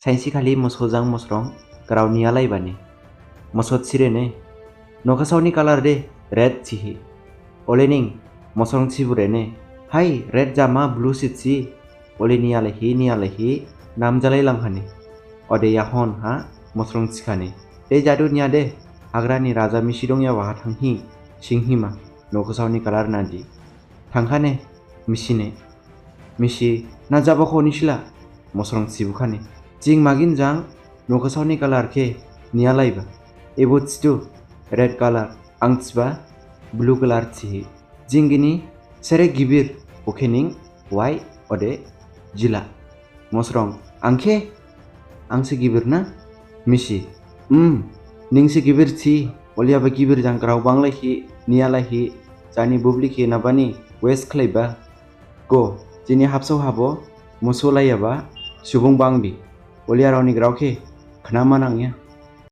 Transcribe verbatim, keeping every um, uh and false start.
Sainsi khali moso jang mosrong grao niyalaibani, moso thirene, nokhasao ni colour de red thihi. Olening mosrong thiburene, hai, red jama, blue se thi. Ole niyalaihi niyalaihi namjalai langkhane. Ode yahon ha mosrong thikhane, de jadu niyade, hagra ni raja misi dongyaba ha thanghi singhima, nokhasao ni colour nadi. Thangkhane misine, misi, na jabakho nisila? Mosrong thibukhane, jing magin jang nokhasao ni colour khe niyalaiba. Ebo thidu red colour, ang thiba blue colour thihi. Jing gini sere gibir, bokhe ning wai ode jila. Mosrong, ang khe? Ang se gibir na? Misi, um, ning se gibir thi. Oliyaba gibir jang grao banglaihi niyalaihi, jani bubli khe nabani waste khlaiba. Go, jini habsao habo moso laiyaba subung bangbi. Oliyarao ni grao khe khnama nangya.